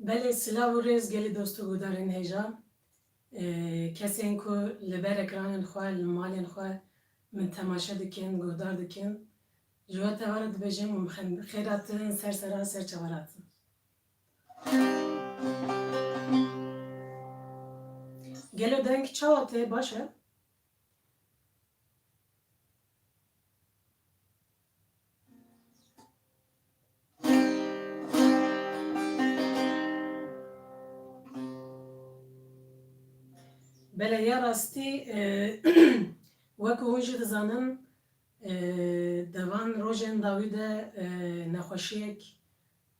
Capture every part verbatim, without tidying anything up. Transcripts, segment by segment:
Belê, silav û rêz gelî dost û guhdarên hêja. Ee, kesên ku li ber ekranên xwe, li malên xwe min temaşe dikin, guhdar dikin, ji we tevara dibêjim û min xêr hatin, ser seran, ser çavan hatin. Gelo deng çawa tê, baş e? Belê, ya rastî, e, wek hûn jî dizanin, e, di van rojên dawî de, e, nexweşiyek,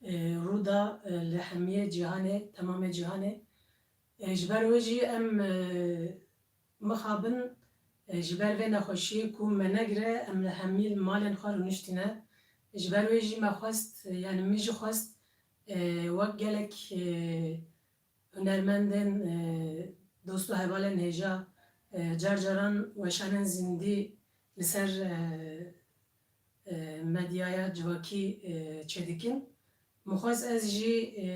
e, rû da, e, li hemiyê cîhanê, temamê cîhanê. E, ji ber wê jî em, e, mixabin, e, ji ber vê nexweşiyê ku me negire, em li hemî li malên xwe rûniştîne. Ji ber wê jî me xwest, e, yanî min jî xwest, e, wek gelek, e, hunermendên, e, dost û hevalên hêja, e, car caran weşanên zindî li ser, e, e, medyaya civakî, e, çêdikin. Min xwest ez jî, e,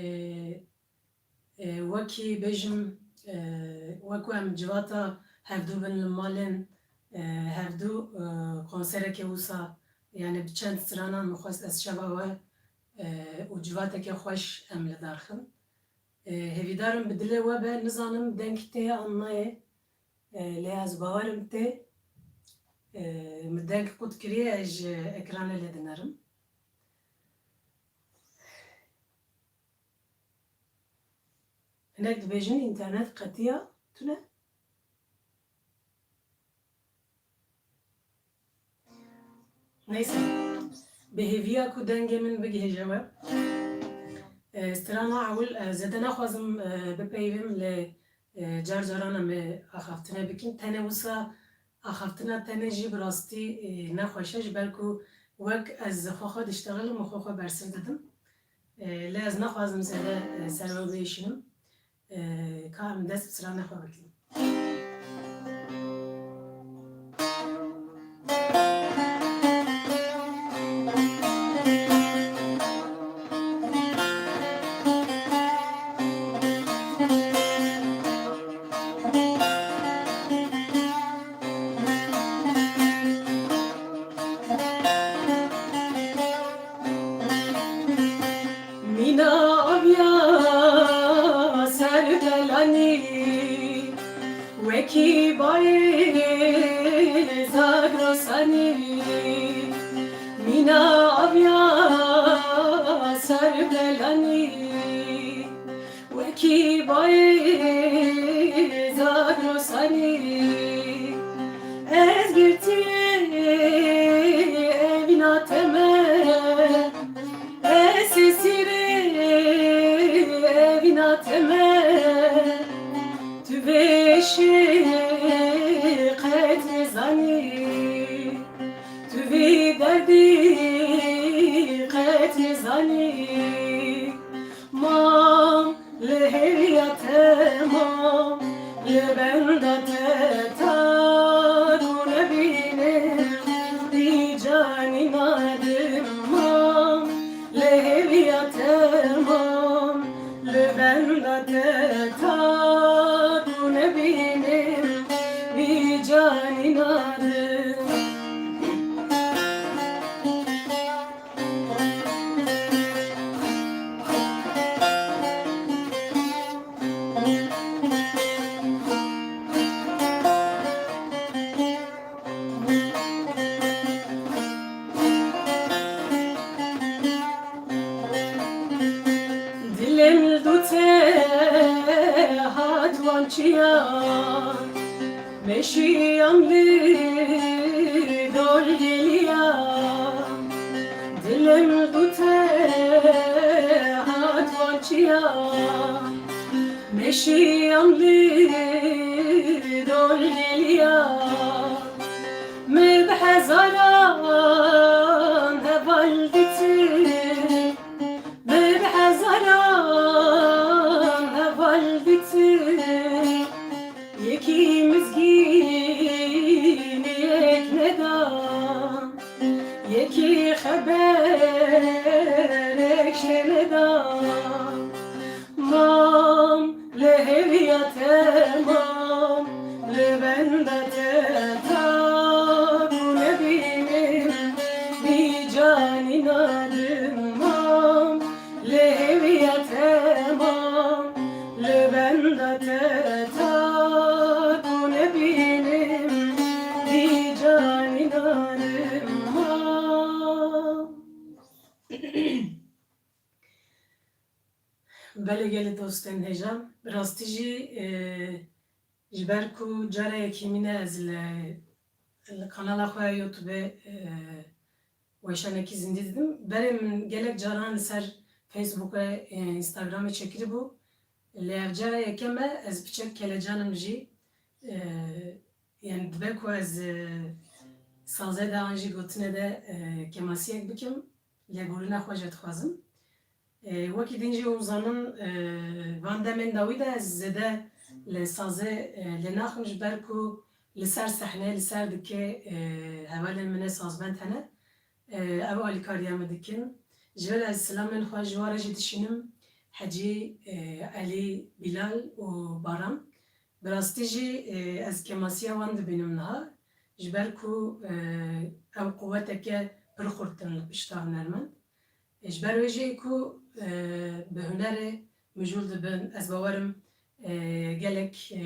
e, wekî bêjim, e, wek ku em civata hevdû bin li malên, e, hevdû, e, konserekê wisa, yanî bi çend stranan min xwest ez şeva we, e, û civateke xweş em li dar xin. E, hêvîdar im bi dilê we be, nizanim deng tê an nayê. E, lê ez bawer im tê. E, min deng qut kiriye, ez ji ekranê lê dinerim. Hinek dibêjin înternet qetiya tune. Neyse, bi hêviya ku dengê min bigihêje we. E, strana ewil, e, zêde naxwazim, e, bipeyivim, lê, e, car caran em ê axaftine bikin. Tenê wisa axaftina tenê jî bi rastî, e, nexweş e, ji ber ku wek ez xwe xwe diştexilim û xwe xwe bersiv didim. E, lê ez naxwazim zêde, e, ser we biêşînim. Ee, ka em dest bi stranê xwe bikin. Mîna aviya ser belanî, wekî bayê Zagrosanî. Mîna aviya ser belanî, wekî bayê Zagrosanî. Ez girtî evîna te me, ez sîrê evîna te me. Tu vê şêxê qet nizanî, tu vê derdê qet nizanî. Mam li hêviya te mam, li benda te ta ku nebînim, vî canî nadim mam. Li hêviya te mam, li benda te ta ku nebînim, vî canî nadim. Dilê min dû te hat wan çiya, meşiyam li dor geliya. Dilê min dû te hat wan çiya, meşiyam li dor geliya. Me bi hezaran heval dîtin, me bi hezaran heval dîtin. Yekî mizgîniyek neda, yekî xeberek şê neda. Hêviya temam li benda te ta ku nebînim, dî canî nadim mam. Li hêviya temam li benda te ta ku nebînim, dî canî nadim mam. Belê gelê dostên hêja, bi rastî jî, e, ji ber ku cara yekemîn e ez li, li kanala xwe ya YouTube, e, weşanekî zindî didim. Berê min gelek caran li ser Facebookê, e, Instagramê çêkiribû. Lê ev cara yekem e, ez piçek kelecan im jî. E, yani dibe ku ez, e, sazê de an jî gotinê de, e, kemasiyek bikim. Lêborîna xwe jê dixwazim. E, wekî din jî hûn zanin, e, van demên dawî de ez zêde li sazê, e, lê naxim ji ber ku li ser sehnê, li ser dikê, e, hevalên min ê sazbend hene. E, ev alîkariya min dikin. Ji vir ez silamên xwe ji wan re jî dişînim. Hecî, e, Elî, Bîlal û Baran. Bi rastî jî, e, ez kemasiya wan dibînim niha. Ji ber ku, e, ew quweteke pir xurt in li pişta hunermend. E, ji ber wê jî ku, e, bi hunerê mijûl dibin, ez bawer im, e, gelek, e,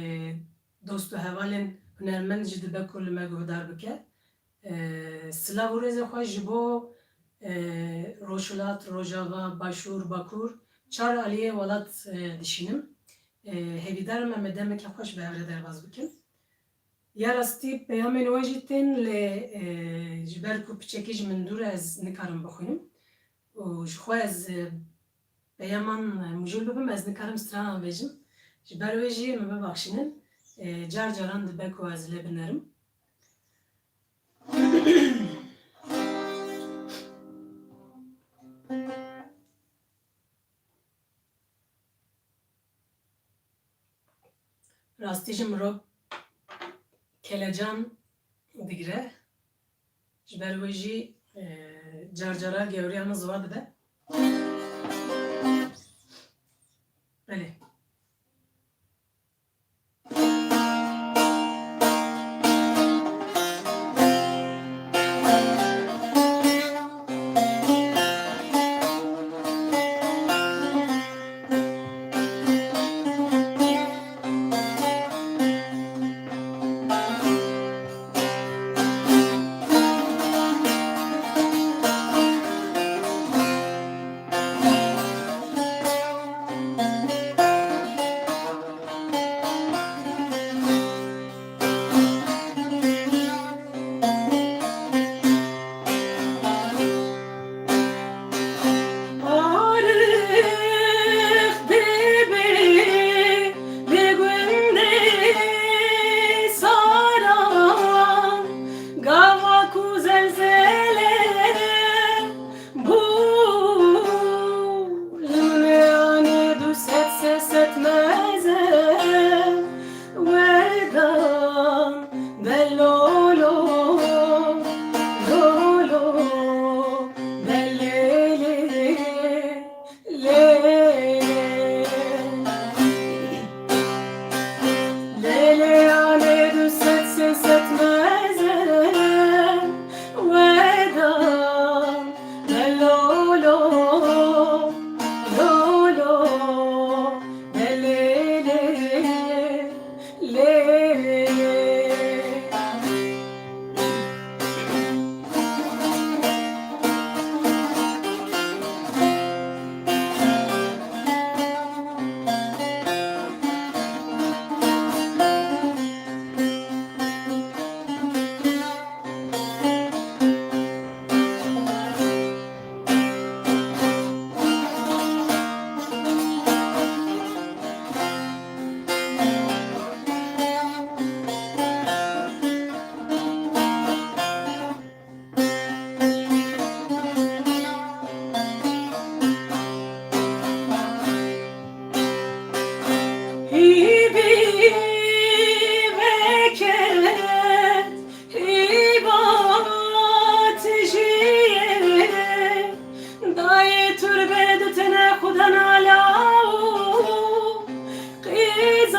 dost û hevalên hunermend jî dibe ku li me guhdar bike. E, silav û rêzê xwe ji bo, e, Rojhilat, Rojava, Başûr, Bakur, çar aliyê welat, e, dişînim. E, hêvîdar im em ê demeke xweş bi hev re derbas bikin. Ya rastî peyamên we jî tên, lê, e, ji ber ku piçekî ji min dûr e, ez nikarim bixwînim. Û ji xwe ez, e, peyaman, e, mijûl bibim, ez nikarim stranan bêjim. Ji ber wê jî min bibaxşînin. E, car caran dibe ku ez lê binerim. Rastî jî mirov kelecan digire. Ji ber wê jî, e, car cara gewriya min ziwa dibe. Belê. Tarix dibe li gundê Saran, gava ku zelzele bû, li me anê du sed sê sed meze. Wedan de lolo, lolo, de lê, lê, lê. Lê, lê, anê du sed sê sed meze. Wedan de lolo, lolo, de lê, lê, lê. Hîvî veket, hîva tijî ye, dayê turbe dutine xudan ala û qîza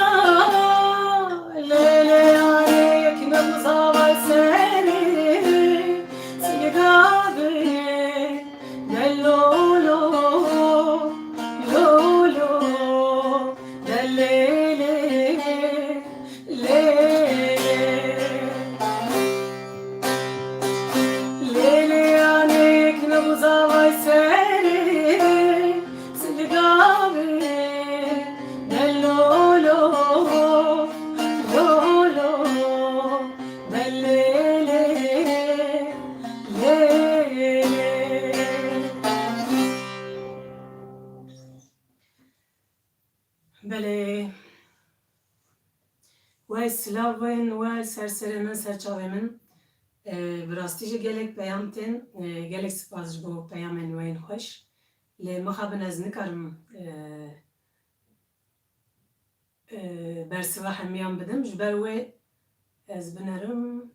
Wey silavên we ser serê min, ser çavê min. E, bi rastî jî gelek peyam tên, e, gelek spas ji bo peyamên we yên xweş. Lê mixabin ez nikarim, e, e, bersiva hemiyan bidim. Ji ber wê ez binerim.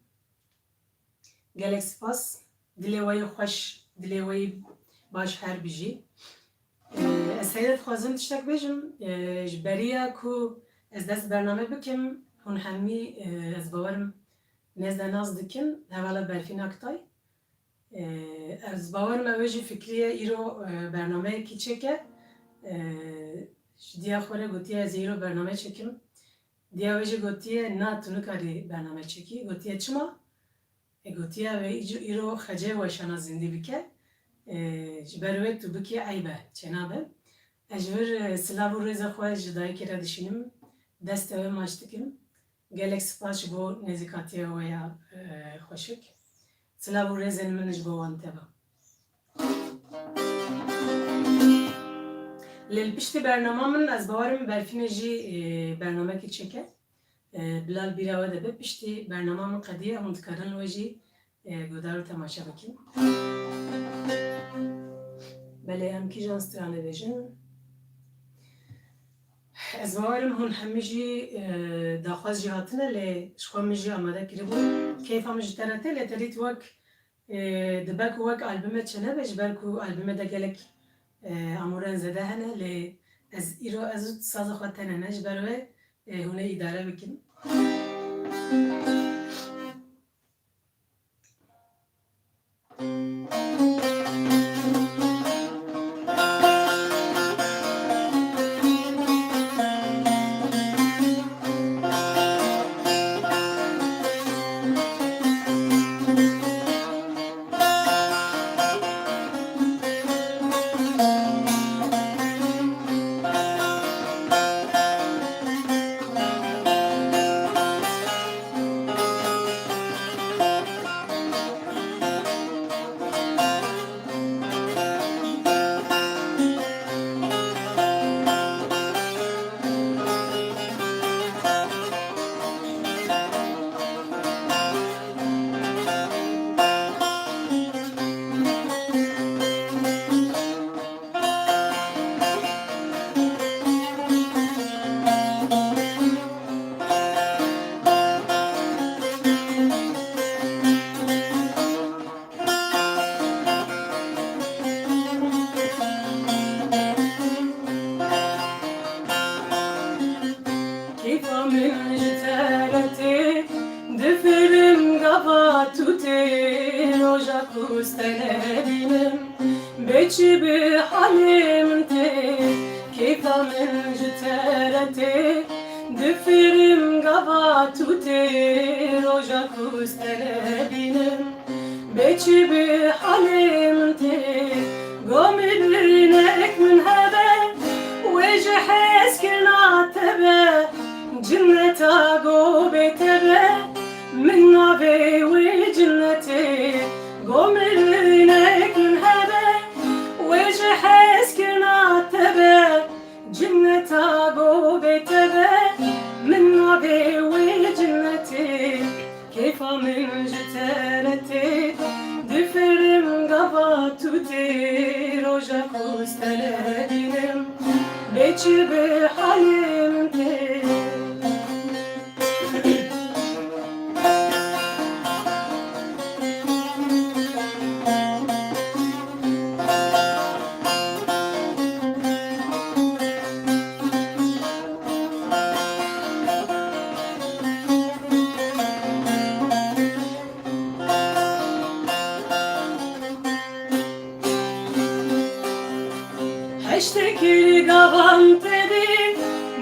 Gelek spas. Dilê we yê xweş, dilê we yê baş her bijî. Ee, ez heye dixwazim tiştek bêjim. Ee, ji beriya ku ez dest bername bikim, hûn hemî, ee, ez bawerim nêz de nas dikin, hevala Berfîn Aktay. Ee, ez bawerim ew ê jî fikriye îro, ee, bernameyekî çêke. Ee, ji diya xwe re gotiye ez ê îro bername çêkim. Diya wê jî gotiye, na, tu nikarî bername çêkî. Gotiye, çima? E, gotiye, wê îc-, îro xecê weşana zindî bike. E, ji ber wê tu bikî eyb e, çênabe. Ez ji vir, e, silav û rêza xwe ji dayikê re dişînim. Destê we maç dikim. Gelek spas ji bo nêzîkatiya we ya, e, xweşik. Silav û rêzên min ji bo wan teva. Lê li piştî bernama min, ez bawerim Berfînê jî, e, bernamekî çêke. E, bila li bîra we de be, piştî bernama min qediye, hûn dikarin wê jî, e, guhdar û temaşe bikin. Belê, em kîjan stranê bêjin? Ez bawerim hûn hemî jî, e, daxwaz jî hatine, lê ji xwe min jî amade kiribû. Keyfa min ji te re tê, lê te dît wek, e, dibe ku wek albûme çênebe, ji ber ku albûmê de gelek, e, amûrên zêde hene, lê ez îro, ez û saza xwe tenê ne, ji ber wê, e, hûn ê îdare bikin. Kêfa min ji te re tê, difirim gava tu tê, roja ku ez te nedînim, bê çi bi halê min tê. Kêfa min ji te re tê, difirim gava tu tê, roja ku ez te nebînim. Bê çi bi halê min tê, go mibrinek min hebe, wê ji hezkirina te be, cinneta go bê te be, min navê wê cinnetê. Go mibrinek min hebe, wê ji hezkirina te be, cinneta go bê te be, min navê wê cinnetê. Kêfa min ji te re tê, difirim gava tu tê, roja ku ez te nedînim, bê çi bi halê min tê. Heştekir gavan te dî,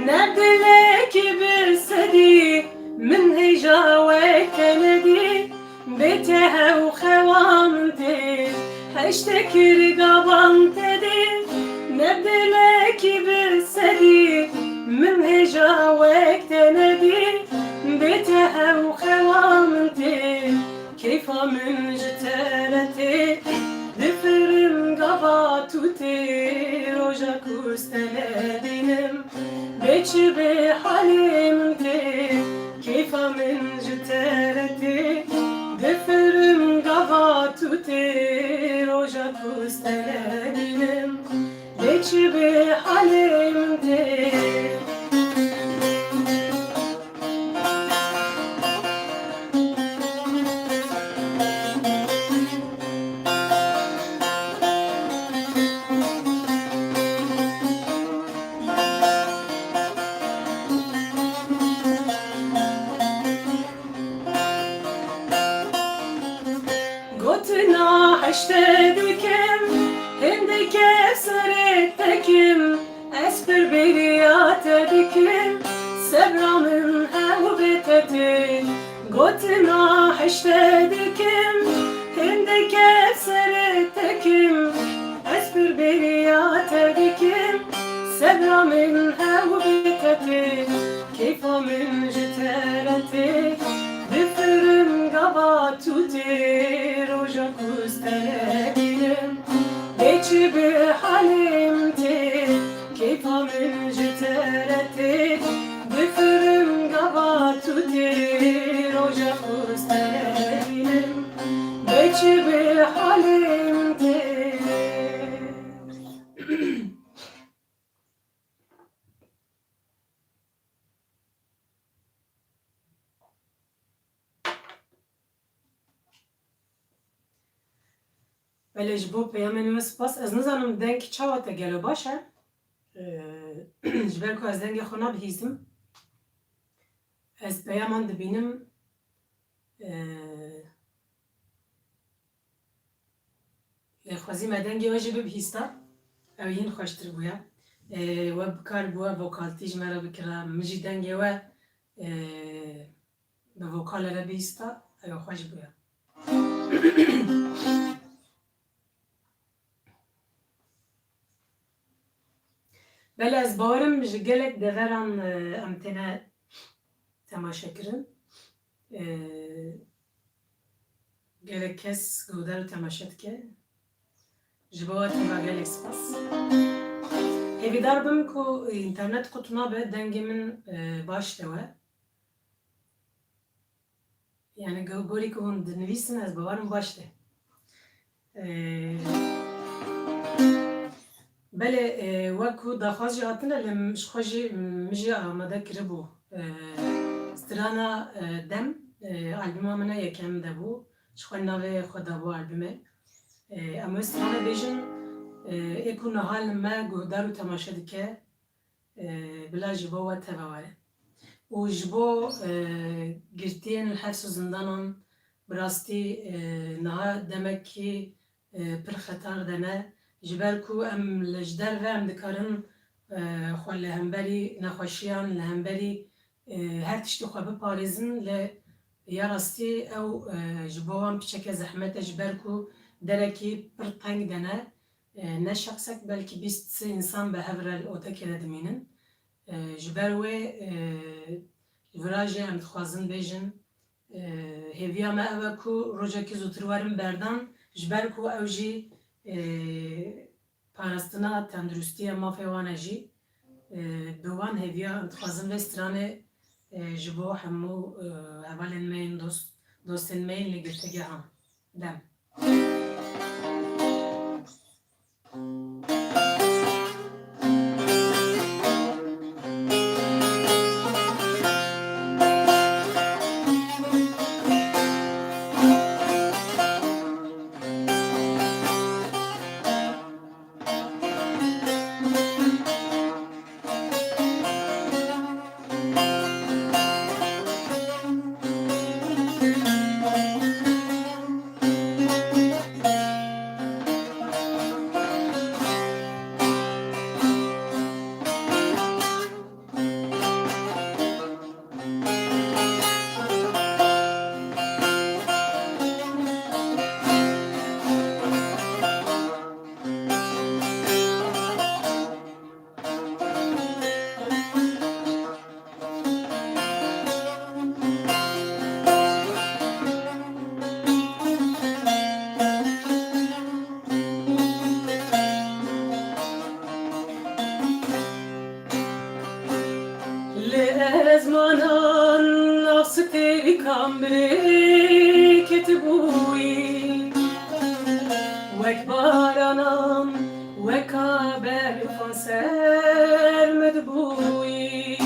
ne dilekî bi sedî, min hêja wek te nedî, bê te hew xewa min tê. Heştekir gavan te dî, ne dilekî bi sedî, min hêja wek te nedî, bê te hew xewa min tê. Kêfa min ji te re tê, difirim gava tu tê, roja ku ez te nedînim, bê çi bi halê min tê. Hişte dikim, hindike serê te kim, ez pir bêriya te dikim, sebra min hew bê te tê. Gotina hişte dikim, hindike serê te kim, ez pir bêriya te dikim, sebra min hew bê te tê. Keyfa min ji te re tê, difirim gava tu tê, roja ku ez te nebînim, bê çi bi halê min tê, keyfa min ji te re tê, difirim gava tu tê, roja ku ez te nebînim, bê çi bi halê min tê. Belê, ji bo peyamên we spas. Ez nizanim deng çawa te gelo baş e? Ee, ji ber ku ez dengê xwe nabihîzim. Ez peyaman dibînim. Ee, Lê xwezî me dengê we jî bibihîsta, ew hîn xweştir bûya. Ê, we bikar bû we vokaltî ji me re bikira, min jî dengê we, ê, bi vokale re bihîsta, ew xweş bûya. Belê ez bawerim ji gelek deveran, ê, em têne temaşe kirin. Ê, Gelek kes guhdar û temaşe dike. Ji bo we teva gelek spas. Hêvîdar bim ku înternet qut nabe, dengê min, e, baş de we. Yani go-, gorî ku hûn dinivîsin, ez bawerim baş de. E, Belê, e, wek ku daxwaz jî hatine, lê min ji xwe jî, min jî amade kiribû. E, strana, e, Dem, e, albuma min e yekem de bû. Ji xwe navê xwe dabû albumê. E, em wê strana bêjin, e, ê ku niha li me guhdar û temaşe dike, e, bila ji bo we teva were. Û ji bo, e, girtiyên li hefs û zindanan bi rastî, e, niha demekî e, pir xetar de ne. Ji ber ku em li ji derve em dikarin, e, xwe li hemberî nexweşiyan, li hemberî, e, her tiştî xwe biparêzin, lê ya rastî ew, e, ji bo wan piçeke zehmet e, ji ber ku derekî pir teng de ne. E, ne şexsek, belkî bîst sê însan bi hev re li otekê de dimînin. E, ji ber wê, e, ji vira jî em dixwazin bêjin, e, hêviya me ew e ku rojekî zûtir werin berdan, ji ber ku ew jî, e, parastina tenduristiya mafê wan e jî, e, bi wan hêviya em dixwazin vê stranê, e, ji bo hemû, e, hevalên me yên dost, dostên me yên li girtîgehan. Dem. Li ezmanan nav stêrîkan birê ketibûyî. Wek baranan, weka berfan sermid bûyî.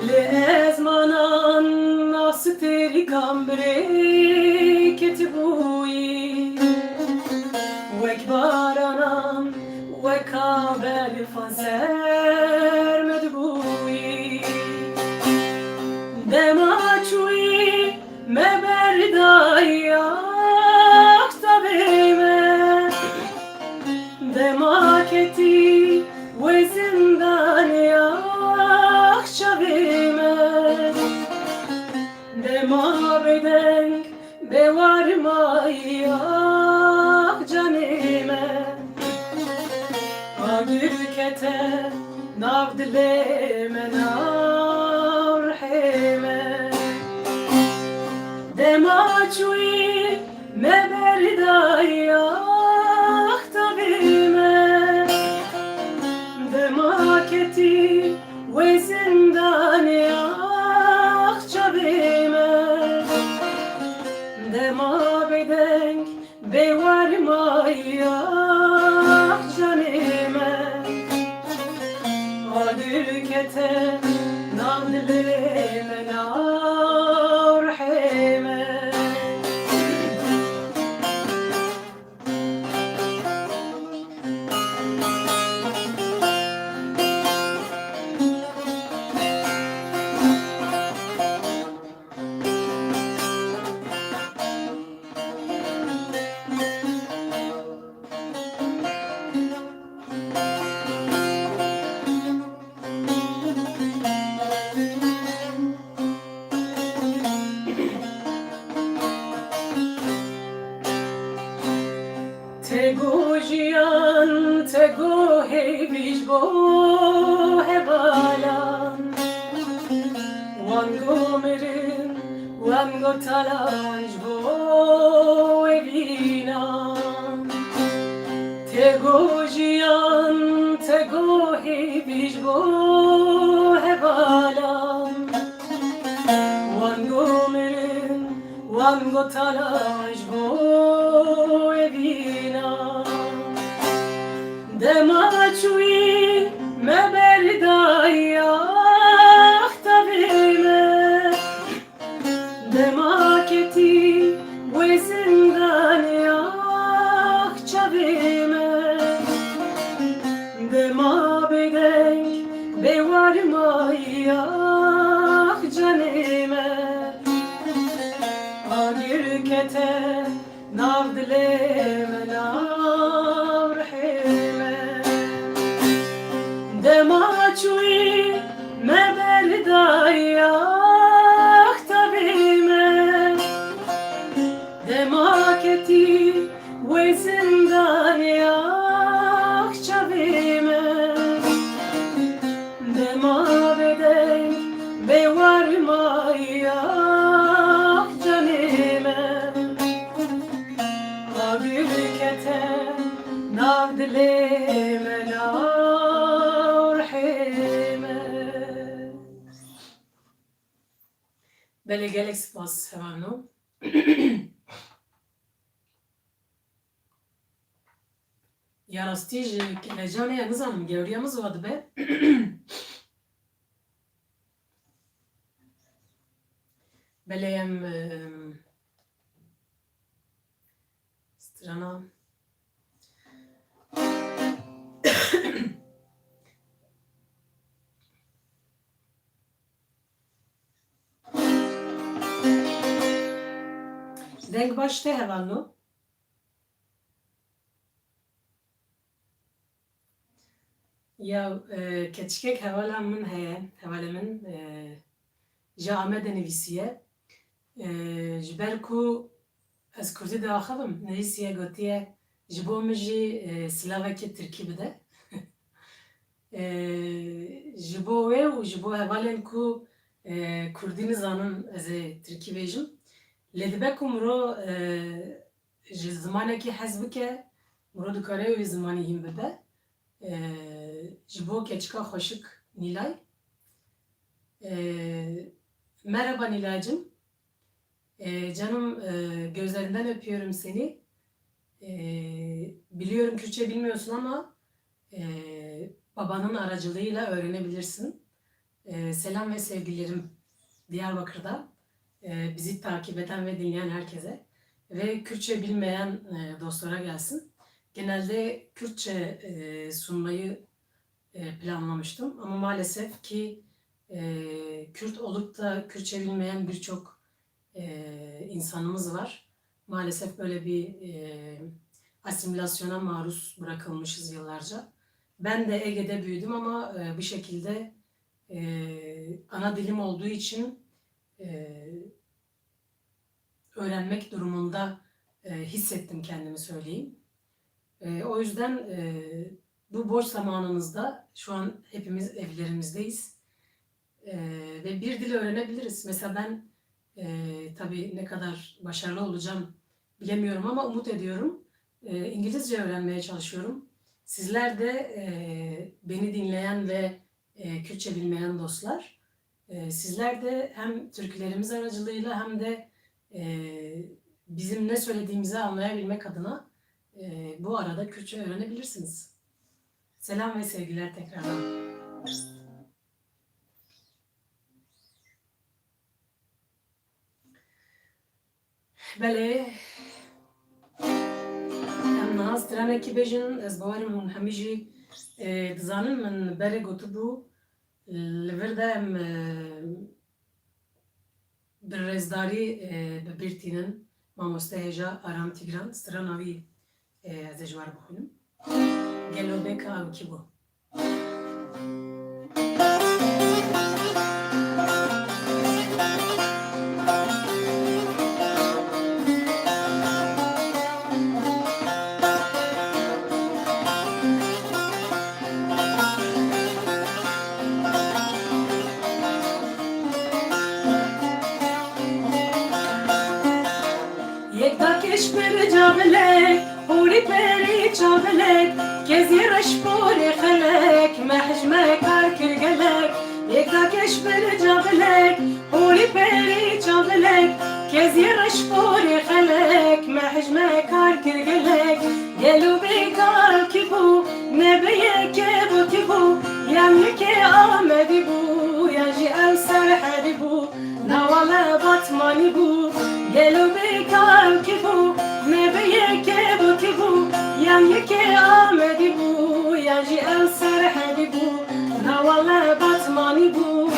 Li ezmanan nav stêrîkan birê ketibûyî. Wek baranan, weka berfan sermid bûyî. Dema çûyî me berdaye axta Êwar mayî, ax canê me, agir kete nav dilê me, nav rihê me. Dema çûyî me berdayî, ax tavê me. Dema ketî wê zindanê, ax çavê me. Dema bêdeng bêwar mayî, ax canê me. Agir kete nav dilê me, nav rihê me. Te go jiyan, te go hêvî ji bo hevalan. Wan go mirin, wan go talan ji bo evînan. Te go jiyan, te go hêvî ji bo hevalan. Wan go mirin, wan go talan ji bo evînan. Dema çûyî me berdayî, ax tavê me. Dema ketî wê zindanê, ax çavê me. Dema bêdeng bêwar mayî, ax canê me. Agir kete nav dilê me, nav rihê me. Dema çûyî me berdayî, ax tavê me. Dema ketî wê zindanê, ax çavê me. Dema bêdeng bêwar mayî, ax canê me. Agir kete nav dilê me, nav rihê me. Belê, gelek spas hevalno. Ya rastî ji kelecan heye, nizanim gewriya min ziwa dibe. Belê em, em, strana. Deng baş te hevalno? Ya, e, keçikek hevala min heye, hevalê min, e, ji Amedê nivîsiye. E, ji ber ku ez kurdî diaxivim, nivîsiye, gotiye, ji bo min jî, e, silavekê tirkî bide. E, ji bo wê û ji bo hevalên ku, e, kurdî nizanin ez ê tirkî bêjim. Lê dibe ku miro, e, ji zimanekî hez bike, miro dikare wî zimanî hîn bibe. E, ji bo keçika xweşik Nîlay. E, merhaba Nilay'cığım. E, canım, e, gözlerinden öpüyorum seni. E, biliyorum Kürtçe bilmiyorsun ama, e, babanın aracılığıyla öğrenebilirsin. E, selam ve sevgilerim Diyarbakır'da, e, bizi takip eden ve dinleyen herkese ve Kürtçe bilmeyen, e, dostlara gelsin. Genelde Kürtçe, e, sunmayı, e, planlamıştım ama maalesef ki, e, Kürt olup da Kürtçe bilmeyen birçok, e, insanımız var. Maalesef böyle bir, e, asimilasyona maruz bırakılmışız yıllarca. Ben de Ege'de büyüdüm ama, e, bu şekilde, e, ana dilim olduğu için, e, öğrenmek durumunda, e, hissettim kendimi söyleyeyim. E, o yüzden, e, bu boş zamanınızda, şu an hepimiz evlerimizdeyiz. E, ve bir dil öğrenebiliriz. Mesela ben, e, tabii ne kadar başarılı olacağım bilemiyorum ama umut ediyorum. E, İngilizce öğrenmeye çalışıyorum. Sizler de, e, beni dinleyen ve, e, Kürtçe bilmeyen dostlar, e, sizler de hem türkülerimiz aracılığıyla hem de, e, bizim ne söylediğimizi anlayabilmek adına, e, bu arada Kürtçe öğrenebilirsiniz. Selam ve sevgiler tekrardan. Belê, em niha stranekî bêjin, ez bawerim hûn hemî jî, e, dizanin min berê gotibû, li vir de em, e, bi rêzdarî, e, bi bîr tînin mamoste hêja Aram Tîgran, strana wî, e, ez ê ji we re bixwînim. Gelo bêka ew kî bû? Yek dakeş pir cavilek, hûrî perî çavilek, kezî reş porê xelek, mehj me kar kir gelek. Yek dakeş pir cavilek, hûrî perî çavilek, kezî reş porê xelek, mehj me kar kir gelek. Gelo bêka ew kî bû, ne bi yekê botî bû, yan yekê Amedî bû, yan jî ew Serhedî bû. Na wele Batmanî bû, gelo bêka ew kî bû? Ne bi yekê botî bû, yan yekê Amedî bû, yan jî ew Serhedî bû. Na wele Batmanî bû.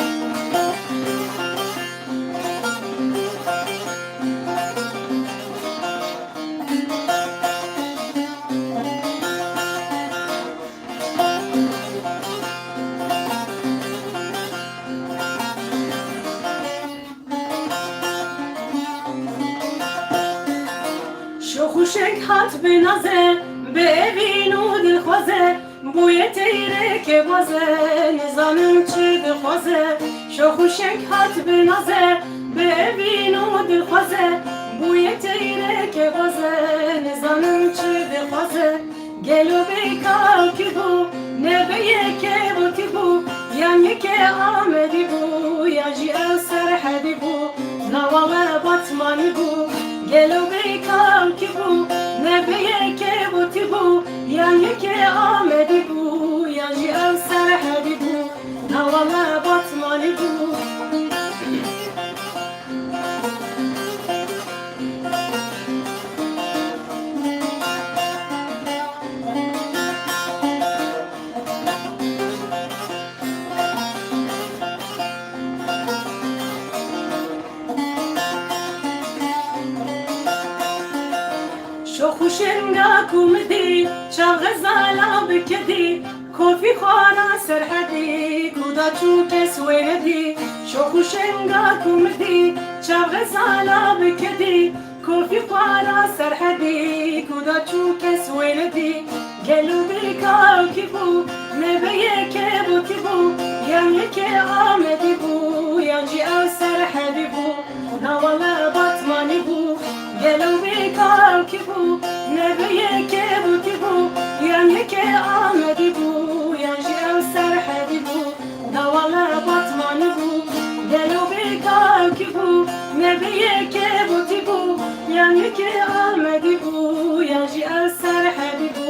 Şox û şeng hat bi naze, bi evîn û dilxwaze, bûye teyreke baze, nizanim çi dixwaze. Şox û şeng hat bi naze, bi evîn û dilxwaze, bûye teyreke baze, nizanim çi dixwaze. Gelo bêka ew kî bû? Ne bi yekê botî bû, yan yekê Amedî bû, yan jî ew Serhedî bû. Na wele Batmanî bû, gelo bêka ew kî bû? Ne bi yekê botî bû, yan yekê Amedî bû, yan jî ew Serhedî bû. Na wele Batmanî bû. Şox û şenga ku min dî, çav xezala bi kedî, kofî xwara Serhedî, ku da çû kes wê nedî. Şox û şenga ku min dî, çav xezala bi kedî, kofî xwara Serhedî, ku da çû kes wê nedî. Gelo bêka ew kî bû? Ne bi yekê botî bû, yan yekê Amedî bû, yan jî ew Serhedî bû. Na wele Batmanî bû, gelo bêka ew kî bû? Ne bi yekê botî bû, yan yekê Amedî bû, yan jî ew Serhedî bû. Na wele Batmanî bû, gelo bêka ew kî bû? Ne bi yekê botî bû, yan yekê Amedî bû, yan jî ew Serhedî bû.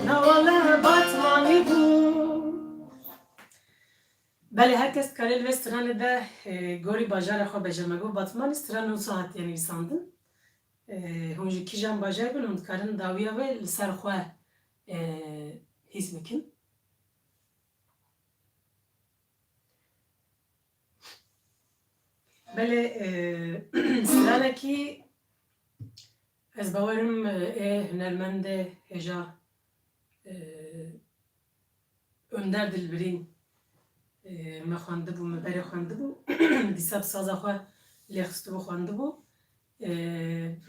Na wele Batmanî bû. Belê, her kes dikare li vê stranê de, e, gorî bajara xwe bêje. Me got Batmanî, stran wisa hatiye nivîsandin. E, hûn ji kîjan bajarî bin, hûn dikarin dawiya vê li ser xwe, e, hîs bikin. Belê, e, stranekî ez bawerim, e, ê hunermendê hêja, e, Önder Dilbirîn, e, me xwendibû, me berê xwendibû. Dîsa bi saza xwe lê xistibû, xwendibû. E,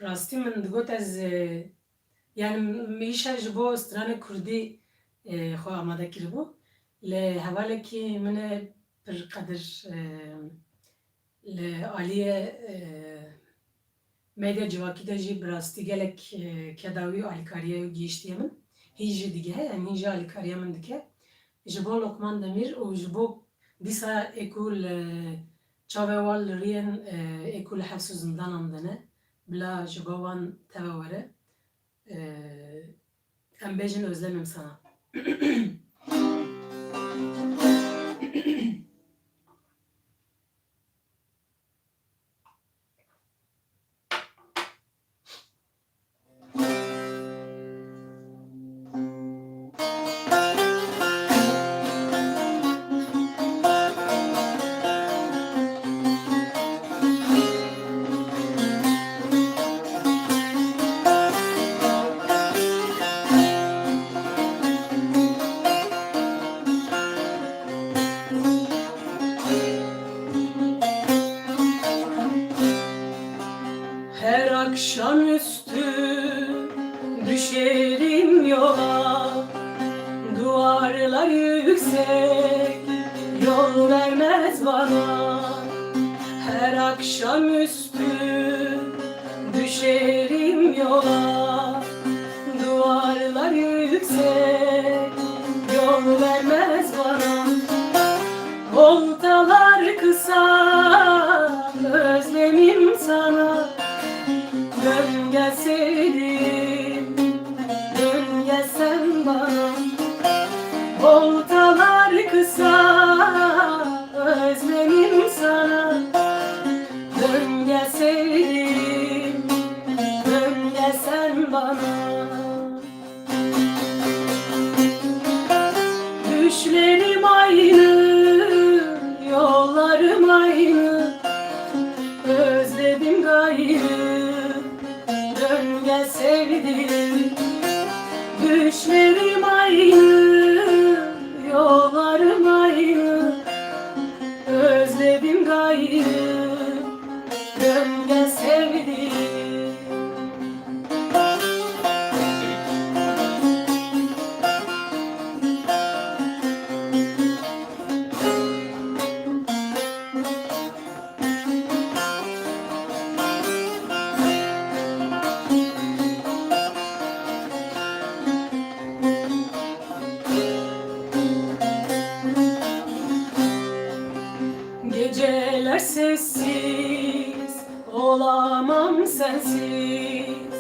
rastî min digot ez, e, yani min îşa ji bo stranê kurdî, e, xwe amade kiribû. Lê hevalekî min e pir qedir, e, li aliyê, e, medya civakî de jî bi rastî gelek, e, keda wî û alîkariya wî gihîştiye min. Hîn jî digihe, yani hîn jî alîkariya min dike. Ji bo Lokman Demîr û ji bo dîsa ê ku li çavê wan li rûyên, e, ê ku li hefs û zindanan de ne, bila ji bo wan teve were. E, em bêjin Özlemim sana. Her akşamüstü düşerim yola, duvarlar yüksek, yol vermez bana. Her akşamüstü düşerim yola, duvarlar yüksek, yol vermez bana. Oltalar kısa, özlemim sana. Dön gel sevdiğim, dön gel sen bana. Oltalar kısa, özlemim sana. Dön gel sevdiğim, dön gel sen bana. Düşlerim aynı, yollarım aynı. Özledim gayrı, dön gel sevdiğim. Düşlerim aynı, yollarım aynı. Özledim gayrı, dön gel sevdiğim. Geceler sessiz, olamam sensiz.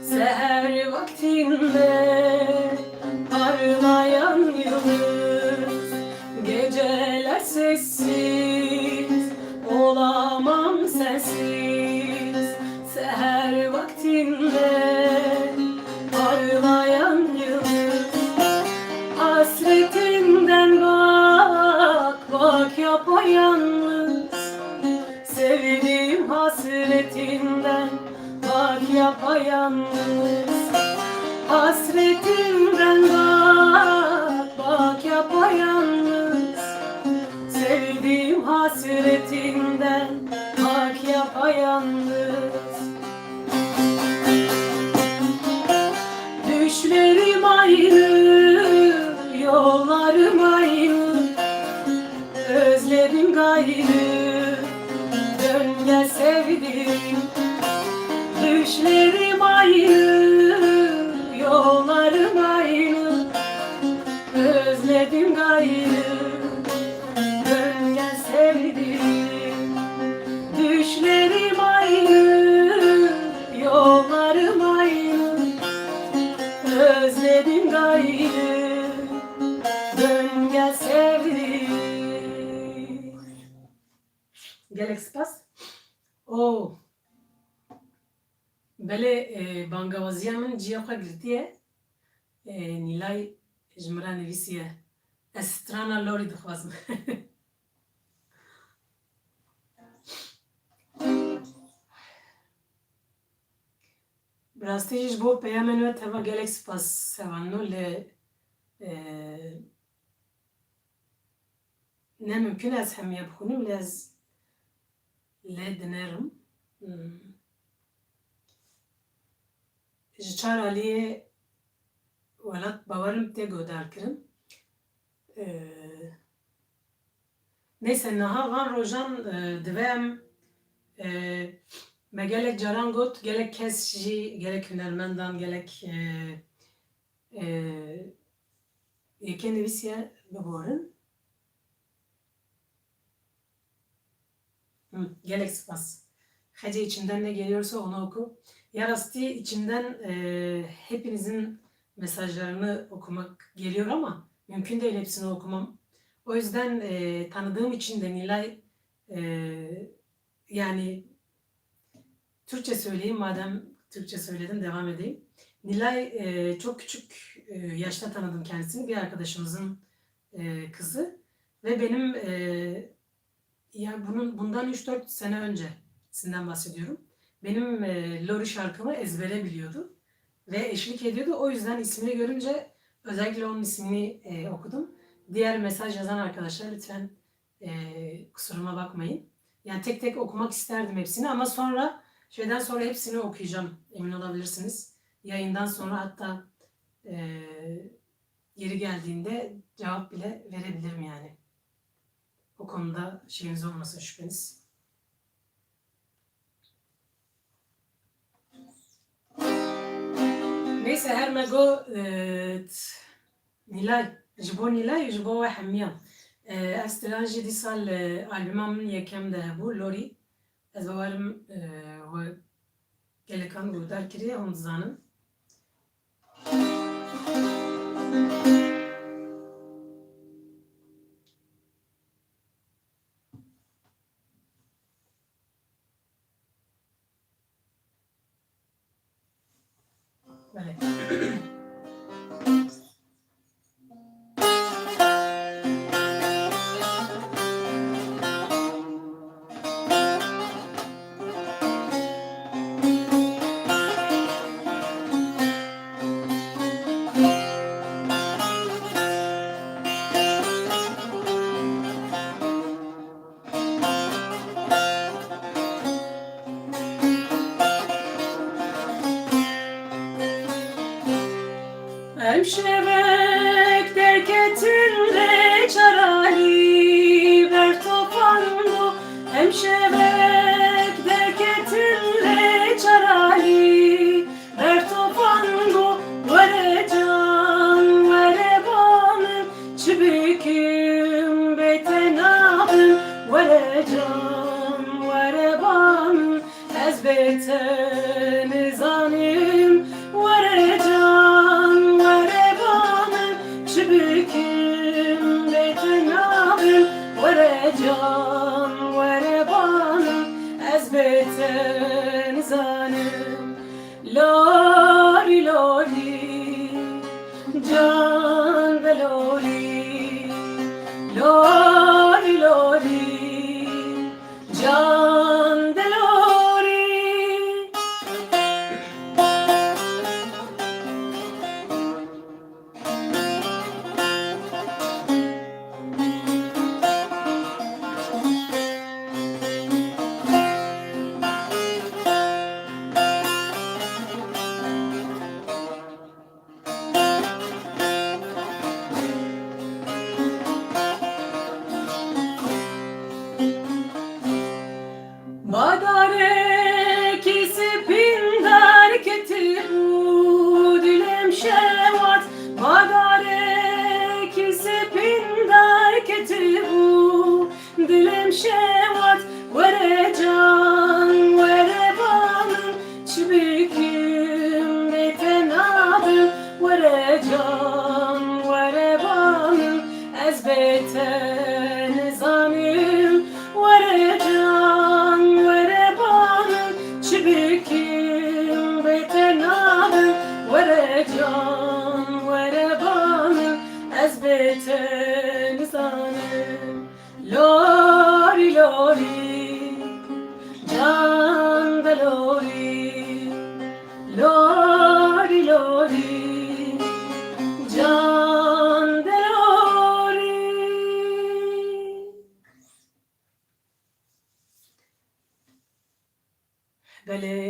Seher vaktinde parlayan yıldız. Geceler sessiz, olamam sensiz. Seher vaktinde parlayan yıldız. Hasretinden bak, bak yapayalnız. Sevdiğim hasretinden bak yapayalnız. Hasretinden bak, bak yapayalnız. Sevdiğim hasretinden bak yapayalnız. Düşlerim aynı, yollarım aynı. Özledim gayrı, dön gel sevdiğim. Düşlerim aynı, yollarım aynı. Özledim gayrı, dön gel sevdiğim. Düşlerim aynı, yollarım aynı. Özledim gayrı, dön gel sevdiğim. Gelek spas. O, belê, e, bangawaziya min ciya xwe girtiye. E, Nîlay ji min re nivîsiye. Ez strana lorî dixwazim. Bi rastî jî ji bo peyamên we teva gelek spas Sevanno, lê, e, ne mimkun e ez hemiya bixwînim, lê ez lê dinerim. Hmm. ji çar aliyê welat bawerim tê guhdar kirin. Ee, neyse, niha van rojan, e, divê em, e, me gelek caran got, gelek kes jî, gelek hunermendan, gelek, e, e, yekê nivîsiye biborin. Hı, gelek spas. Hece içimden ne geliyorsa onu oku. Ya rastî içimden, e, hepinizin mesajlarını okumak geliyor ama mümkün değil hepsini okumam. O yüzden, e, tanıdığım için de Nilay, e, yani Türkçe söyleyeyim, madem Türkçe söyledim, devam edeyim. Nilay, e, çok küçük, e, yaşta tanıdım kendisini. Bir arkadaşımızın, e, kızı. Ve benim, e, ya bunun, bundan üç dört sene öncesinden bahsediyorum. Benim, e, Lori şarkımı ezbere biliyordu. Ve eşlik ediyordu. O yüzden ismini görünce özellikle onun ismini, e, okudum. Diğer mesaj yazan arkadaşlar lütfen, e, kusuruma bakmayın. Yani tek tek okumak isterdim hepsini ama sonra, şeyden sonra hepsini okuyacağım, emin olabilirsiniz. Yayından sonra hatta, e, yeri geldiğinde cevap bile verebilirim yani. O konuda şeyiniz olmasın, şüpheniz. Neyse, her me got, e, t-, Nilay, ji bo Nilay, ji bo we hemiyan. E, ev stilan jî dîsa li albuma min yekem de hebû, Lorî. Ez bawerim, e, we gelekan guhdar kiriye, hûn dizanin. Belê. Em şevek derketin lê çaralî ber tofan bû. Em şevek derketin lê çaralî ber tofan bû. Were can, were ba min, çi bikim bê te nabim. Were can, were ba min, ez bê te nizanim. Were can, were ba min, çi bikim bê te nabim. Were can, were ba min, ez bê te nizanim. Lorî, lorî, can de lorî. Lorî, lorî, can de lorî. Badarek spîn derketibû, dilê min şewat. Badarek spîn derketibû, dilê min şewat. Were can, were ba min, çi bikim bê te nabim. Were can, were ba min, ez bê te nizanim. Were can, were ba min, çi bikim bê te nabim. Were can, were ba min, ez bê te nizanim. Lorî, lorî, can de lorî. Lorî, lorî, can de lorî. Belê.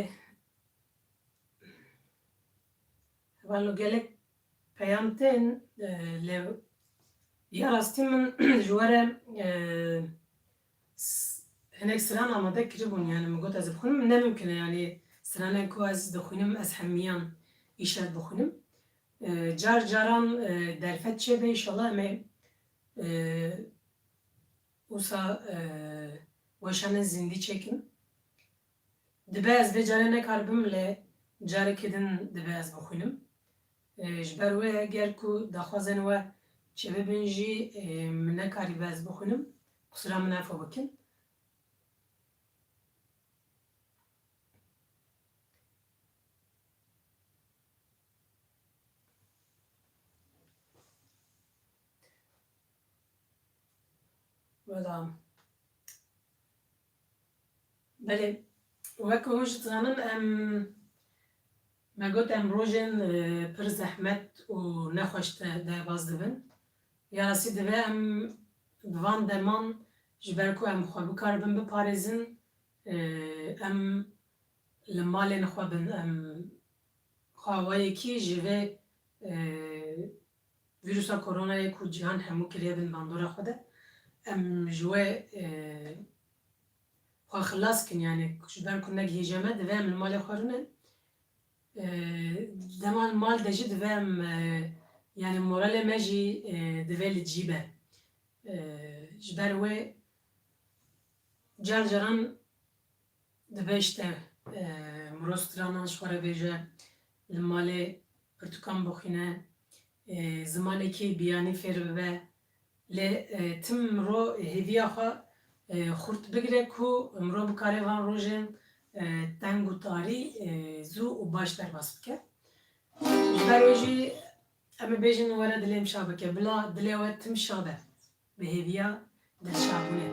Welo gelek peyam tên, e, lê ya rastî min ji we re, e, s-, hinek stran amade kiribûn, yani min got ez bixwînim, ne mimkun e, yani stranên ku ez dixwînim ez hemiyan îşev bixwînim. E, car caran, e, derfet çêbe, înşallah em ê, e, wisa, e, weşanên zindî çêkim. Dibe ez vê carê nekaribim, lê carekê din dibe ez bixwînim. E, ji ber wê eger ku daxwazên we çêbibin jî, e, min nekarîbe ez bixwînim, qusura min efo bikin. Wela. Belê, wek hûn jî dizanin, em, me got em rojên, e, pir zehmet û nexweş de derbas dibin. Ya rastî divê em bi van deman, ji ber ku em xwe bikaribin biparêzin, e, em li malên xwe bin, em xwe awayekî ji vê, e, vîrusa koronayê ku cîhan hemû kiriye bin bandora xwe de, em ji wê, e, xwe xilas kin, yani ji ber ku negihîje me, divê em li malê xwe rûnin. E, dema li mal de jî divê em, e, yani moralê me jî, e, divê li cî be. E, ji ber wê car caran dibe işte, e, mirov stranan ji xwe re bêje, li malê pirtûkan bixwîne, e, zimanekî biyanî fêr bibe. Lê, e, tim mirov hêviya xwe, e, xurt bigire ku mirov bikare van rojên, e, teng û tarî, e, zû û baş derbas bike. Ji ber wê jî em ê bêjin were dilê min şa bike. Bila dilê we tim şa be. Bi hêviya dilşabûnê.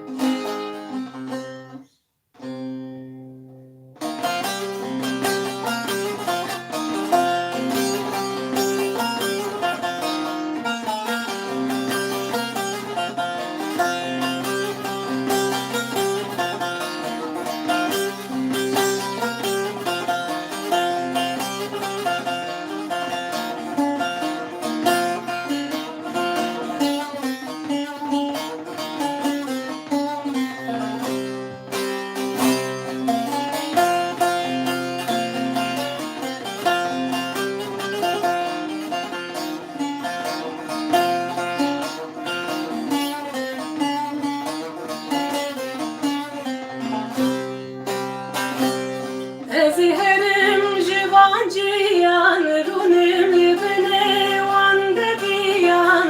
Ez ê herim ji van ciyan rûnim li binê wan deviyan.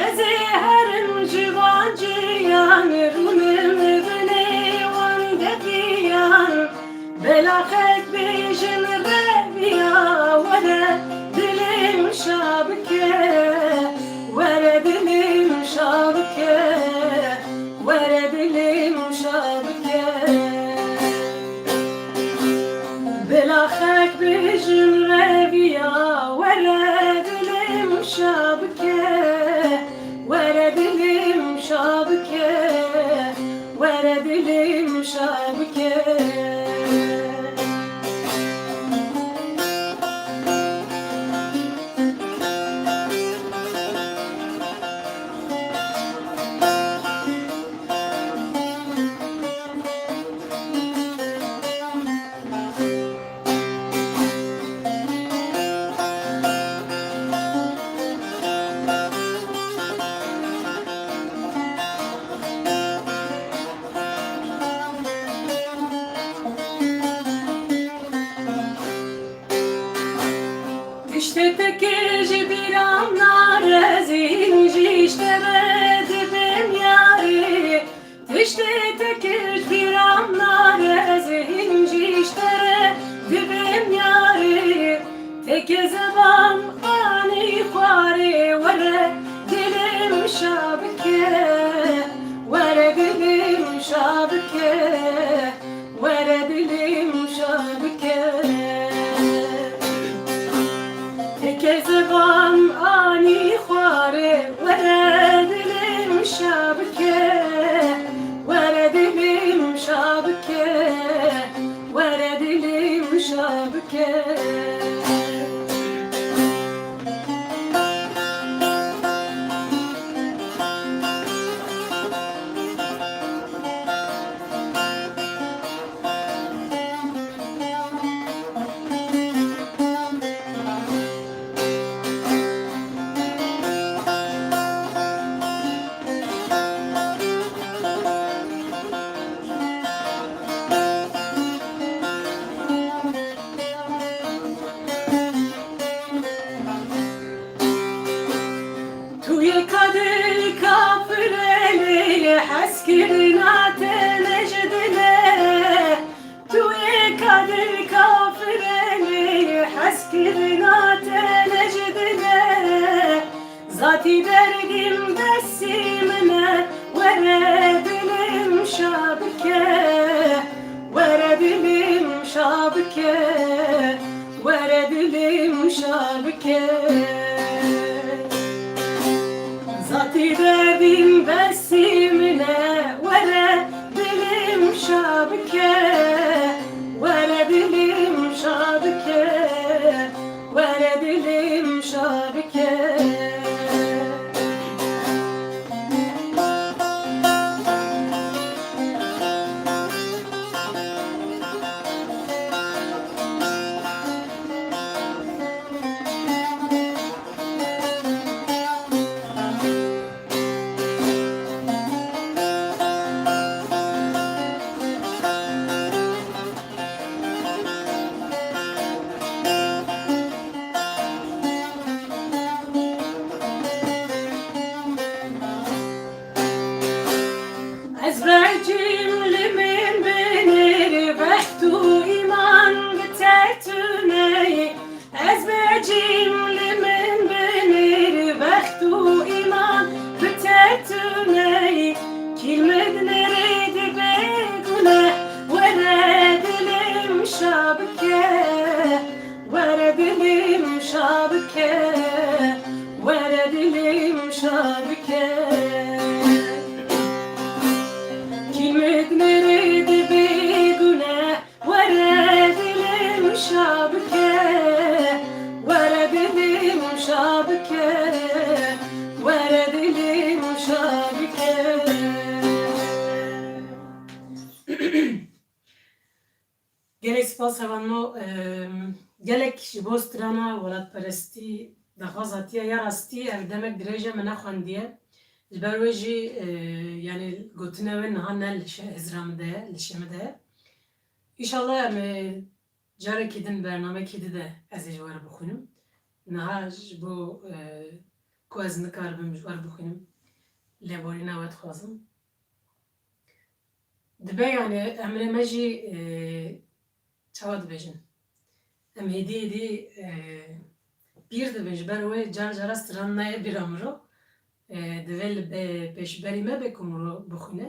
Ez ê herim ji van ciyan rûnim li binê wan deviyan. Bela xelk bêjin reviya, were dilê min şa bike, were dilê min şa bike, were dilê min şa bike. Bila xelk bêjin reviya, were dilê min şa bike, were dilê min şa bike, were dilê min şa bike. Dilim şa bike, were dilim şa bike. Zatî derdîn besî min e, were dilim şa bike, were dilim şa bike, were dilim şa bike. Ez becîm li min binir, bext û îman bi te tune ye. Ez becîm li min binir, bext û îman bi te tune ye. Kîl min dinêre dibe gune, were dilim şa bike, were dilim şa bike, were dilim şa bike. Kîl min dinêre dibe gune, were dilim şa bike, were dilim şa bike, were dilim şa bike. Gelek spas hevalno, em, gelek ji bo strana welatperestî daxwaz hatiye, ya rastî ev demek dirêj e min nexwendiye. Ji ber wê jî, e, yanî gotine wê niha ne li şe-, hizra min de ye, li şê min de ye. Înşallah em ê carekî din bernamekî di de ez ê ji we re bixwînim. Niha ji bo, e, ku ez nikaribim ji we re bixwînim, lêborîna we dixwazim. Dibe yani emrê me jî, e, çawa dibêjin? Em hêdî hêdî, e, pîr dibin, ji ber wê car cara stran nayê bîra min re. E, divê li be-, pêşberî me be ku min re bixwîne.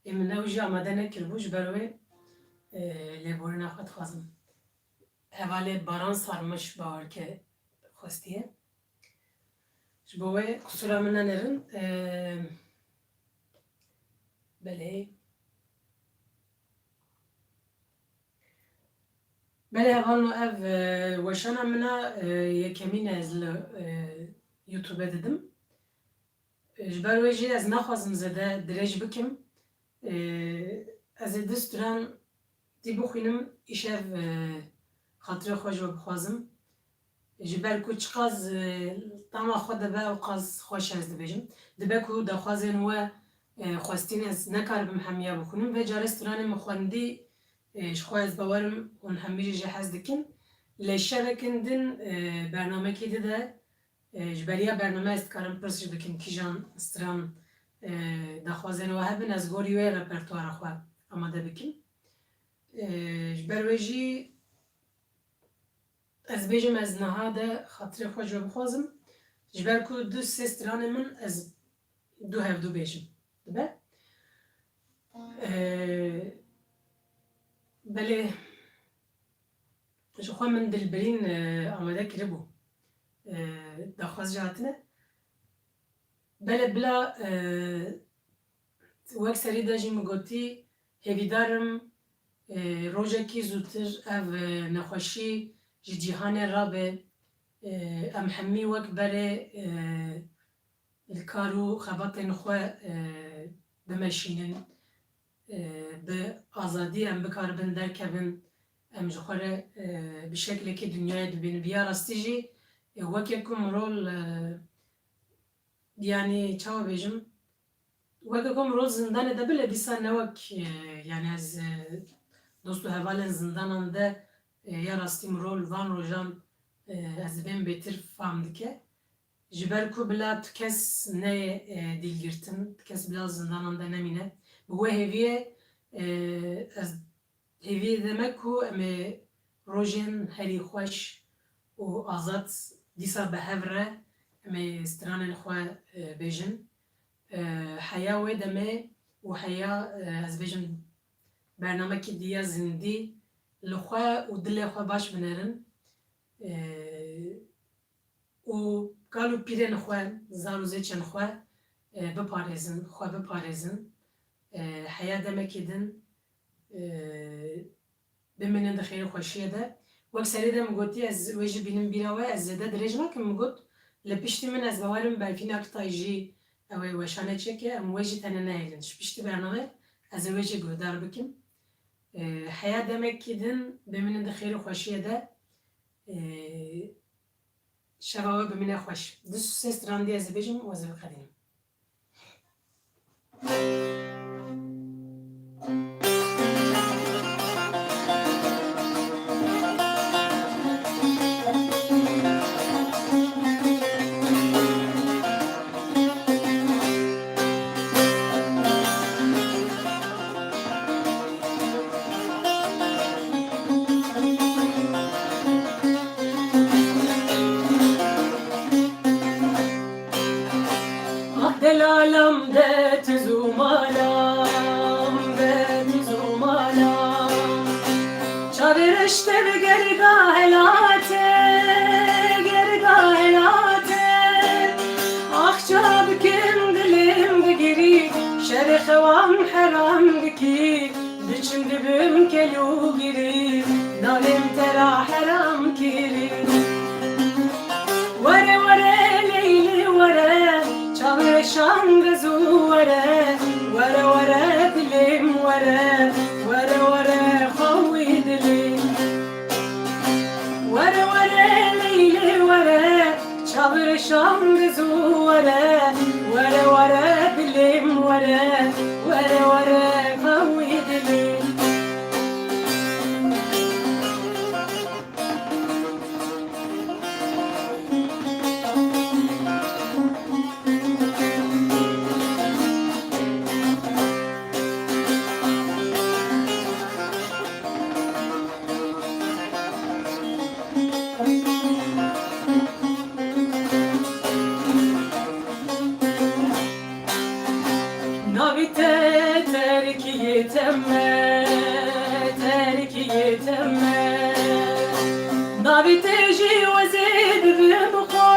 Ê min ew jî amade nekiribû, ji ber wê, e, lêborîna xwe dixwazim. Hevalê Baran Sarmiş bawer ke xwestiye. Ji bo wê qisûra min nenêrin. Eee, belê. Belê hevalno ev, e, weşana min a, e, yekemîn e ez li, e, YouTube didim. Ji ber wê jî ez naxwazim zêde dirêj bikim. Ê, ez ê du stran dî bixwînim, îşev, e, xatirê xwe ji we bixwazim. Ji ber ku çiqas, e, tama xwe dibe, ew qas xweş e, ez dibêjim. Dibe ku daxwazên we, e, xwestîn ez nekaribim hemiya bixwînim. Vê carê stranên min xwendî, e, ji xwe ez bawerim hûn hemî jî jê hez dikin. Lê şevekin din, e, bernamekî di de, E, ji beriya bername ez dikarim pirs jî bikim kîjan stran, e, daxwazên we hebin, ez gorî wê repertuara xwe amade bikim. E, ji ber wê jî ez bêjim, ez niha de xatirê xwe ji we bixwazim. Ji ber ku du sê stranê min ez du hevdu bêjim. Dibe? E, belê. Ji xwe min Dilbirîn, e, amade kiribû. E, daxwaz jî hatine. Belê bila, e, wek serî de jî min gotî, hêvîdar im, e, rojekî zûtir ev, e, nexweşî ji cîhanê rabe, e, em hemî wek berê, e, li kar û xebatên xwe, e, bimeşînin, e, bi azadî em bikaribin derkevin, em ji xwe re, e, bi şeklekî dinyayê dibînin. Bi ya rastî jî, e, weke ku mirov, e, yanî çawa bêjim, weke ku mirov zindanê de bile dîsa ne wek, e, yanî ez, e, dost û hevalên zindanan de, e, ya rastî mirov li van rojan, e, ez dibêm bêtir fam dike. Ji ber ku bila tu kes neyê, e, dîlgirtin, tu kes bila zindanan de nemîne. Bi wê hêviyê, e, ez hêviyê dime ku em ê rojên herî xweş û azad dîsa bi hev re em ê stranên xwe, e, bêjin. E, heya wê demê û heya, e, ez bêjim, bernamekî diya zindî li xwe û dilê xwe baş binêrin. E, û kal û pîrên xwe, zar û zêçên xwe, e, biparêzin, xwe biparêzin. E, heya demekî din, e, bimînin di xêr û xweşiyê de. Wek serê de min gotî, ez wê jî bînim bîra we, ez zêde dirêj nakim, min got, li piştî min ez bawerim Berfîna Kitay jî ew ê weşane çêke, em wê jî tenê nehêlin. Ji piştî bernamê ez ê wê jî guhdar bikim. E, heya demekî din bimînin di xêr û xweşiyê de. E, Şeva we bimîne xweş. Du sê strandiye ez ê bêjim û ez ê biqedînim. Ah delalam de tu zûmalam, de tu zûmalam. Çavê reşte bi gerga helate, gerga helate. Ax ça bikim dilêm bigirî, şerê xewan heram dikî. Biçim dibim kelûgirî, nalêm te ra heram kirî. Were were Leylî were, çavê şan de zû were. Were were dilêm were, were were xwe wî dilê. Were were Leylî were, çavê şan de zû were. Were were dilêm were, were were xwe wî dilê. Navê te terkiyê te me, terkiyê te me. Navê te jî wezê bibim xwe,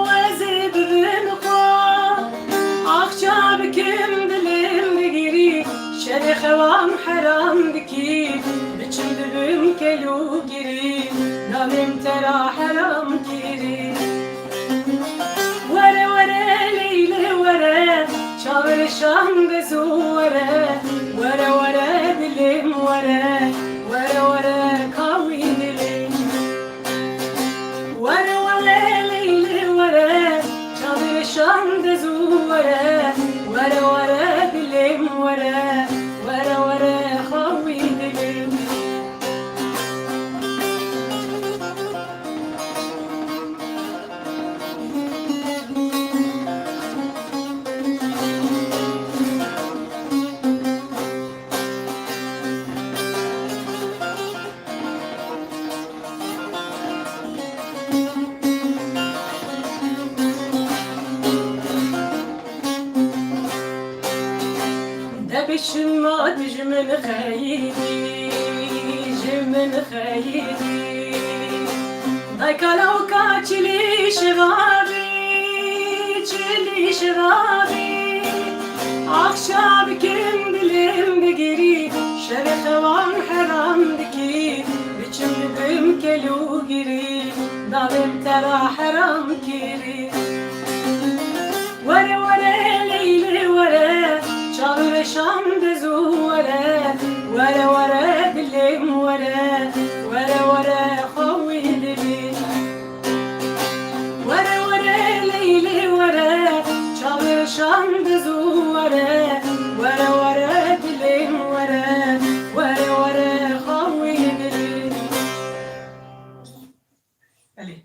wezê bibim xwe. Ax ça bikim dilêm digirî, şerê xewan heram dikî. Biçim dibim kelûgirî, navêm te ra heram kirî. Were were Leylî were, çavê şan de zû were. Were were dilêm were, were were ka wî dilê. Were were Leylî were, çavê şan de zû were. Were were dilêm were, were were xwe wî dilê. Debişima dijmin xeyîdî, ji min xeyîdî. Dayka lawka çilî şivabî, çilî şivabî. Ax ça bikim dilêm bigirî, şerê xewan heram dikî. Biçim bibim kelûgirî, navêm te ra heram kirî. Were were Leylî were, çavê şan de zû were. Were were dilêm were, were were xwe wî dilê. Were were Leylî were, çavê şan de zû were. Were were dilêm were, were were xwe wî dilê. Belê.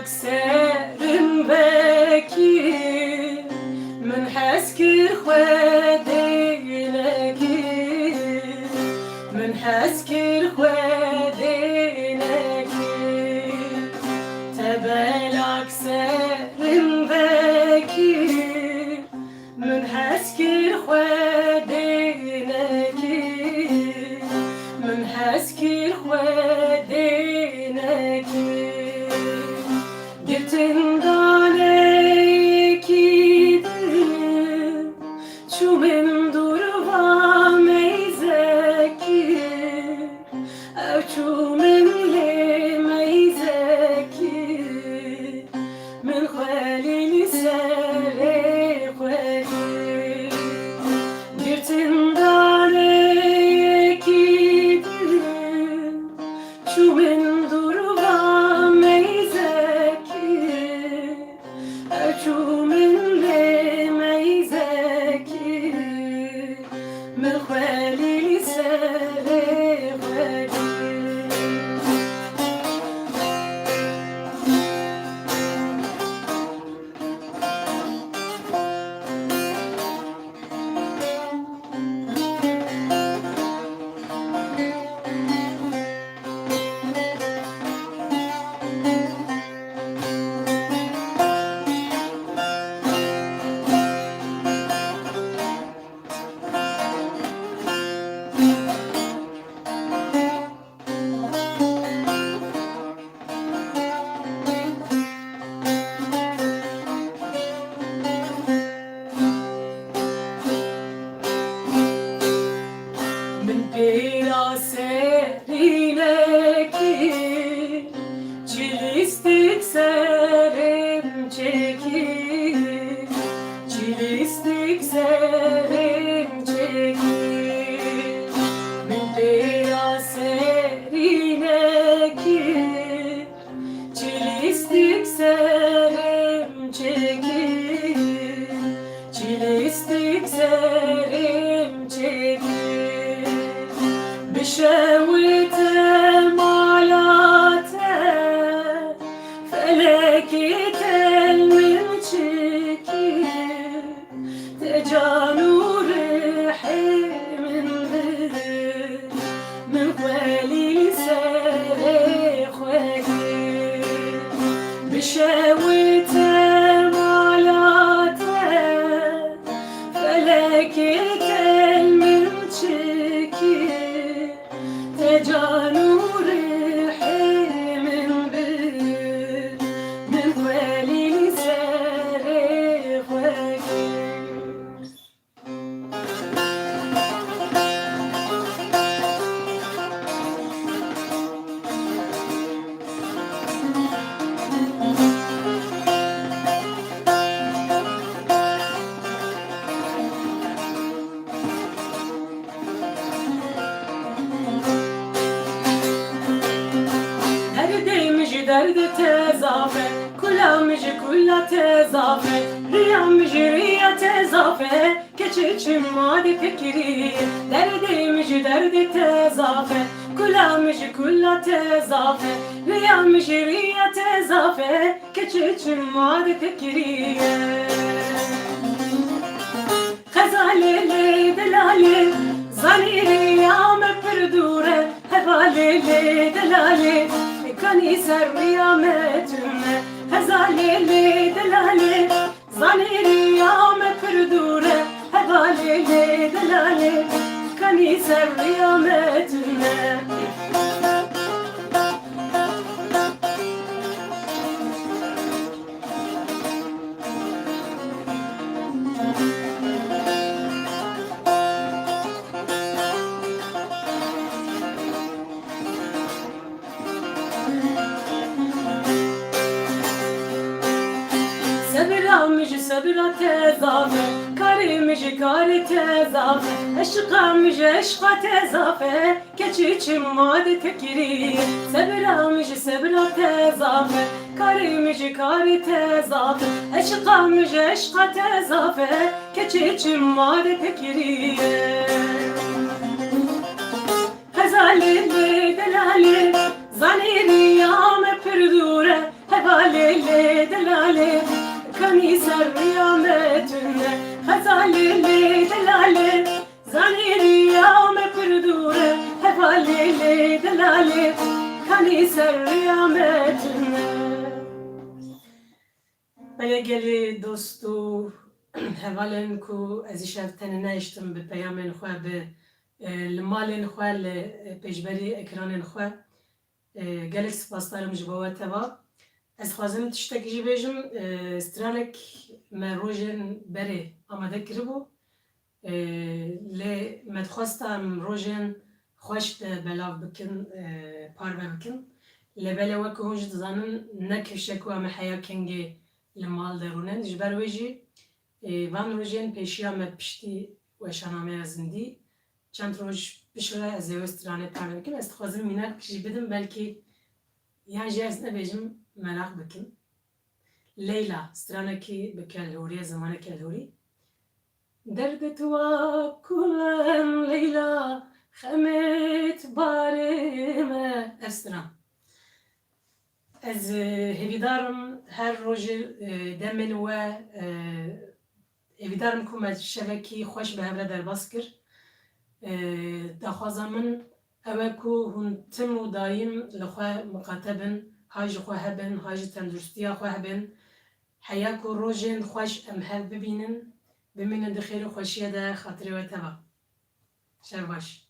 Serim vekir, min hez kir xwe dênekir, min hez kir xwe dênekir. Te belak serim vekir, min hez kir xwe dênekir, min hez kir xwe dênekir. Girtin daneyekî din, çû min dûr va meyzekî. Ew çû min lê meyzekî, min xwelî li serê xwe kir. Girtin daneyekî din, çû min dûr va meyzekî. Ew çû min lê meyzekî, min xwelî li serê xwe kir. Min pêra serînekî, çilîstik serê min çêkî, çilîstik serê min çêkî. Min pêra serînekî, çilîstik serê min çêkî, çilîstik serê min çêkî. Bişewite mala te, felekê tel min çêkî. Te can û rihê min bide, min xwelî li serê xwe kir. Bişewite mala te, felekê tel min çêkî. Te can û rihê min bide, min xwelî li serê xwe kir. Derdê min ji derdê te zaf e, kula min ji kula te zaf e, riya min ji riya te zaf e, keçê çima de te kiriye. Derdê min ji derdê te zaf e, kula min ji kula te zaf e, riya min ji riya te zaf e, keçê çima de te kiriye. Xezalê lê delalê, zanî riya me pir dûr e. Hevalê lê delalê, kanî ser riya me tune. Xezalê lê delalê, zanî riya me pir dûr e. Hevalê lê delalê, kanî ser riya me tune. Sebira min ji sebira te zaf e, karê min ji karê te zaf e, eşiqa min ji eşqa te zaf e. Keçê çima de te kiriye, sebira min ji sebira te zaf e, karê min ji karê te zaf e, eşiqa min ji eşqa te zaf e, keçê çima de te kiriye. Xezalê lê delalê, zanî riya me pir dûr e. Hevalê lê delalê, kanî ser riya me tune. Xezalê lê delalê, zanî riya me pir dûr e. Hevalê lê delalê, kanî ser riya me tune. Belê gelê dost û hevalên ku ez îşev tenê nehiştim bi peyamên xwe, bi, e, li malên xwe, li, e, pêşberî ekranên xwe, e, gelek spasdar im ji bo we teva. Ez dixwazim tiştekî jî bêjim, e, stranek me rojên berê amade kiribû. E, lê me dixwesta em rojên xweş de belav bikin, e, parve bikin. Lê belê weke hûn jî dizanin, ne kifşek ku em heya kengê li mal de rûnin. Ji ber wê jî, e, van rojên pêşiya me piştî weşana me ya zindî, çend roj piştre ez ê wê stranê parve bikim. Ez dixwazim mînak jî bidim, belkî yan jî ez nebêjim, meraq bikin. Leyla, stranekî bi kelhûriyê, zimanê kelhûrî. Derdê tu wa kul in Leyla, xemê tu barê me. Ev stran. Ez, e, hêvîdar im her rojê, e, demên we, e, hêvîdar im ku me şevekî xweş bi hev re derbas kir. E, daxwaza min ew e ku hûn tim û dayîm li xwe miqate bin, ha ji xwe hebin, ha ji tenduristiya xwe hebin. Heya ku rojên xweş em hev bibînin, bimînin di xêr û xweşiyê de, xatirê we teva. Şev baş.